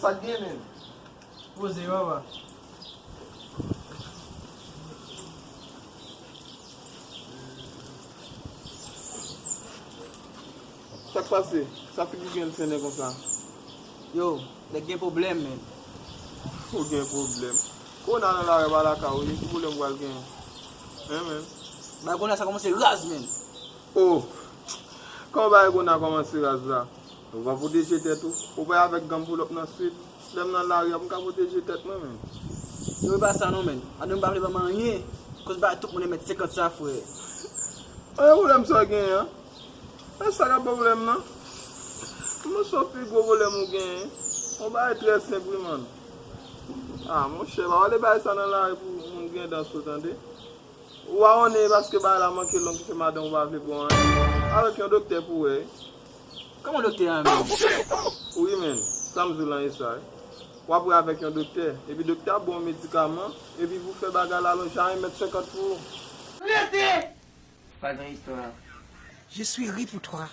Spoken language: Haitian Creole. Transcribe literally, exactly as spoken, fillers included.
Pa t gen, menm. Poze, papa. Sa k pase? Sa figi gen l fennen konsa? Yo, nèg gen pwoblèm, menm. Ou gen pwoblèm? Kòwona nan lari pa lakay ou ye, ki pwoblèm ou pral genyen? Hein, menm? Bagay kòwona sa kòmanse raz, menm. Oh! Kòman bagay kòwona kòmanse raz la? Ou pa pwoteje tèt ou? Ou pa avèk gang pullover nan swit? Lè m nan lari a, m ka pwoteje tèt mwen, menm. Yo, e pa sa non, menm. Madanm pa vle ban m anyen. Koz bagay tout moun remèt senkant sa, frè. Anyen pwoblèm sa w genyen an? E sa k ap pwoblèm nan? Monchè, pi gwo pwoblèm ou genyen. Yon bagay trè senp wi, man. Ah, monchè, pa pale bagay sa nan lari pou moun gen dan sou, tande. Ou pa konnen e paske bagay la manke long ki fè madanm ou pa vle pran anyen. Avèk yon doktè pou wè. Kòman doktè a menm? Wi, menm. Sa m di w lan e sa wi. W ap wè avèk yon doktè. Epi doktè a ba w medikaman. Epi pou fè bagay la, l ap janm remèt senkant pou ou. Rete! Pa gen istwa. Je suis ri pour toi.